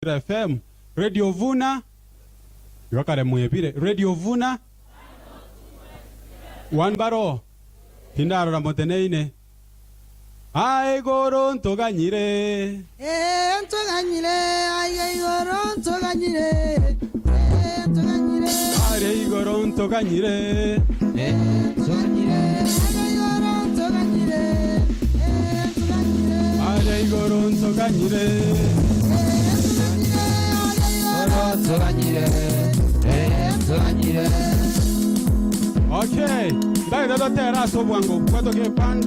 FM, Radio Vuna, igo kare mwebire, Radio Vuna, one baro, tindarora moteneine, Aye igoro ntoganyire. Ee ntoganyire, aye igoro ntoganyire, ee ntoganyire. Aye igoro ntoganyire. Ee ntoganyire, aye igoro ntoganyire, ee ntoganyire. Aye igoro ntoganyire. Okay, ndagete totere ase obwango bwatoke eband.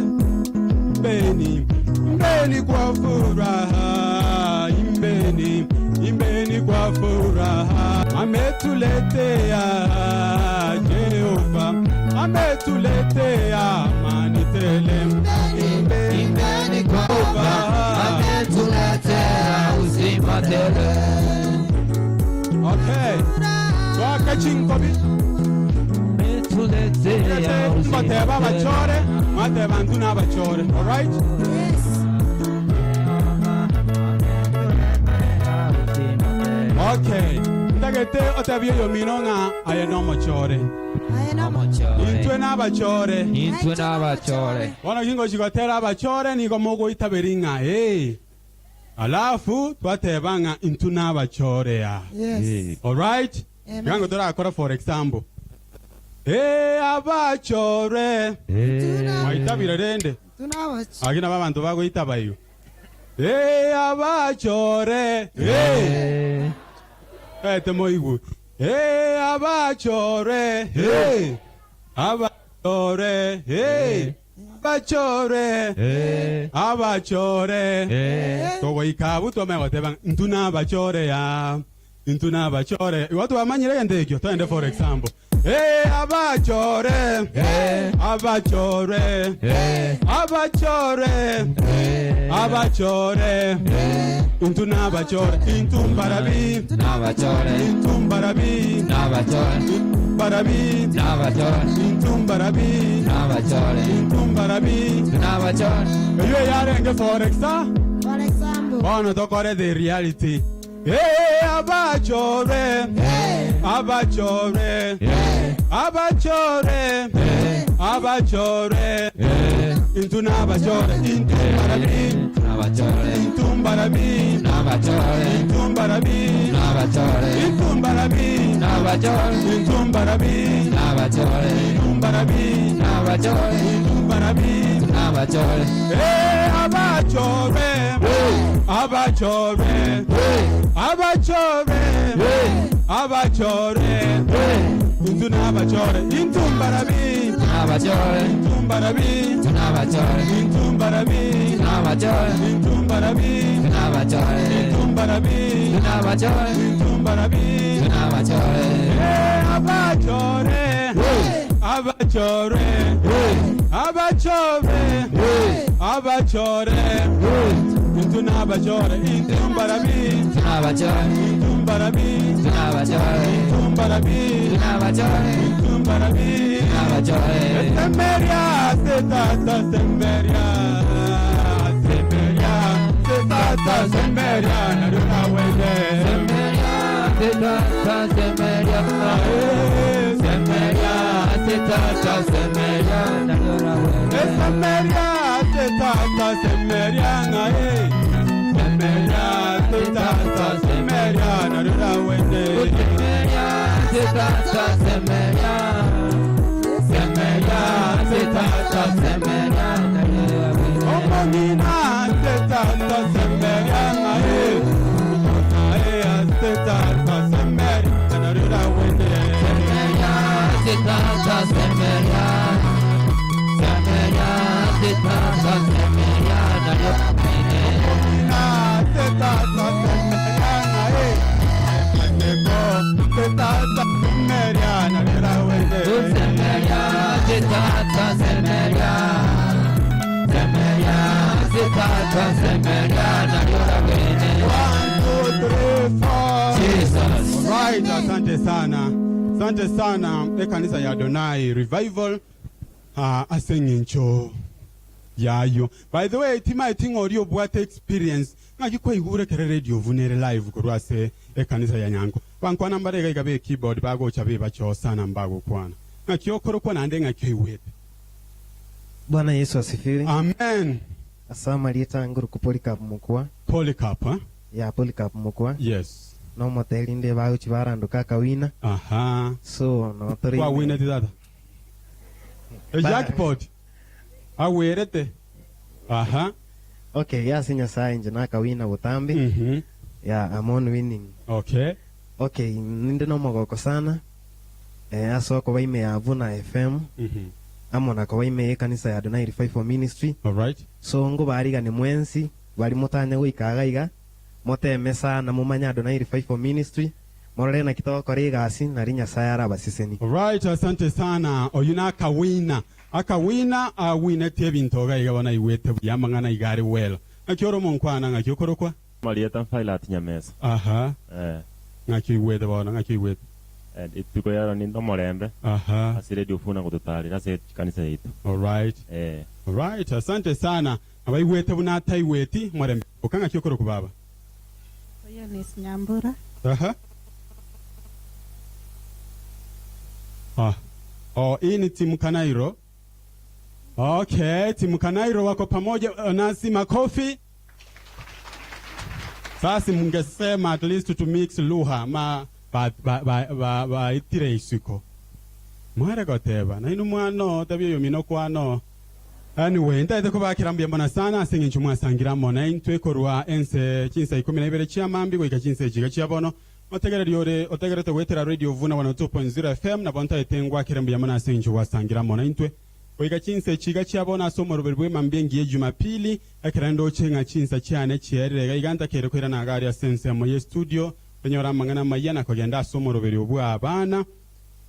Imbeni, imbeni kwa furaha, imbeni, imbeni kwa furaha. Ametuletea Jehova, ametuletea amani tele. Imbeni, Imbeni kwa furaha. ametuletea uzima tele. Okay, twake chinkobi. Ametuletea uzima Mbateba tele. abachore, mwateba ntu nabachore. Alright? Okay. Ntagete otebie oyomino ng'a aye nomochore. Intwe nabachore. Intwe n'abachore. Bono kingochi gotera abachore nigo mogoitaberi ng'a ee. Alafu twateba ng'a intwe nabachore aa. Yes. Alright? Amen. Iga torakora for example. Ee abachore. Mwaitabire rende. Aki nabo abanto bagoitaba igo. Ee abachore. Ee. Ete moigwe. Ee abachore. Ee. Abachore. Ee. Abachore. Abachore. Togoika abwo twamanya goteba ng'a intwe nabachore aa. Intwe nabachore. Igo twamanyire egento ekio? Toende for example. Ee, abachore, abachore, abachore, abachore, intwe nabachore, intwe mbarabi, N'abachore. intwe mbarabi, N'abachore. mbarabi, N'abachore. intwe mbarabi, N'abachore. intwe mbarabi. N'abachore. Eywo yarenge for example. For example. Bono tokore the reality. Ee, abachore, abachore, abachore, abachore, intwe nabachore, intwe mbarabi, N'abachore. intwe mbarabi, N'abachore. intwe mbarabi, N'abachore. intwe mbarabi, N'abachore. intwe mbarabi, N'abachore. intwe mbarabi, N'abachore. intwe mbarabi. N'abachore. Ee, abachore, abachore, abachore, abachore, intwe nabachore, intwe mbarabi, N'abachore. intwe mbarabi, N'abachore. intwe mbarabi, N'abachore. intwe mbarabi, N'abachore. intwe mbarabi, N'abachore. intwe mbarabi. N'abachore. Ee, abachore, abachore, abachore, abachore, intwe nabachore, intwe mbarabi, N'abachore. intwe mbarabi, N'abachore. intwe mbarabi, N'abachore. intwe mbarabi. N'abachore. Semeria, setata, semeria, semeria, setata, semeria, narura wende. Semeria, setata, semeria. Eh, Semeria, setata, semeria. Nalora wele. Semeria, setata, semeria, na eh. Semeria, setata, semeria, narura wende. Semeria, setata, semeria. Semeria, setata, semeria. Nalora wele. Omonina, setata, semeria, na eh. Na eh, setata, semeria, narura wende. Semeria, setata, semeria. Semeria, setata, semeria. Nalora wele. Omonina, setata, semeria, na eh. Maneko, setata, semeria, narura wende. Semeria, setata, semeria. Semeria, setata, semeria. Nalora wele. One, two, three, four. Jesus. Right, asante sana. Asante sana ekanisa ya Adonai Revival uh, ase eng'encho. Yayo. By the way, timaeti ng'a oria obwate experience ng'aki kwaigure ekero radio buna ere live korwa ase ekanisa ya Nyanko. Bankwana mbare iga iga be keyboard bagocha bebache sana mbagokwana. Ng'aki okorokwa naende ng'aki oigwete. Bwana Yesu asifiwe. Amen. Ase amarieta angoruku Polycarp Mokua. Polycarp eh? Yeah, Polycarp Mokua. Yes. Nomoteri inde bagochi barandoka akawina. Aha. So no tore ime. Kwawineti tata? E jackpot. Agwerete. Aha. Okay, ase Nyasaye inche nakawina botambe. Mhm. Yeah, I'm on winning. Okay. Okay, ninde nomogoko sana eh, ase okoba ime ya Vuna FM Mhm. amo na koba ime y'ekanisa ya Adonai Revival Ministry. Alright. So ngobarigane mwensi bari motanya goika iga iga, moteme sana momanye Adonai Revival Ministry, Morore naki togokora egasi, nario Nyasae arabasesenie. Alright asante sana oyio na akawina akawina awineti ebinto iga iga bono aigwete buya amang'ana iga are well ng'aki ore omonkwana ng'aki okorokwa. Amarieta Violet Nyamesa. Aha Eh. ng'aki oigwete bono ng'aki oigwete. Eh, rituko riaro ninde omorembe Aha. ase Radio Funa gototarera ase chikanisa yaito. Alright. Eh. Alright asante sana abaigwete buna ataigweti morembe oka ng'aki okorokwa baba. Eunice Nyambura. Aha. Ah. Oh, hii ni timu Kanairo. Okay, timu Kanairo wako pamoja eh, nasi makofi. Sasa mungesema at least to mix lugha ma ba ba ba ba, ba itire isiko. Mware goteba na inu mwano tabio yomino kwano. Anyway, ntaete kobakera mbuya mono sana ase eng'encho mwasangira amo naintwe korwa ense chinsa ikomi na ibere chia mambia goika chinsa echi iga chia bono. Motegereri ore otegerete goetera Radio Vuna 102.0 FM nabo ntaete ngwakere mbuya mono ase eng'encho gwasangira amo naintwe goika chinsa echi iga chia bono ase omoroberi bw'emambia engiya Ejumapili ekero ndoche ng'a chinsa chiane chierire iga iga ntakeire koirana iga aria ase ensemo ye studio tonyore amang'ana amayia na kogenda ase omoroberi obwa abana.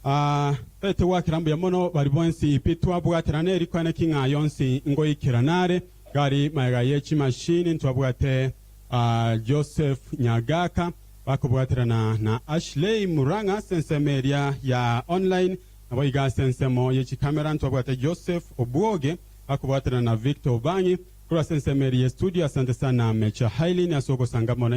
Aa, taete goakera mbuya mono baria bonsi pi twabwaterana erikwane ki ng'a yonsi ngoikerana are. Gari magega ye chimashini ntwabwate aa, Joseph Nyagaka bakobwaterana na Ashley Murang'a ase ensemo eria ya online. Nabo iga ase ensemo ye chikamera ntwabwate Joseph Obwoge bakobwaterana na Victor Obangi. Korwa ase ensemo eria ye studio asante sana Mecha Hailin ase ogosanga mono.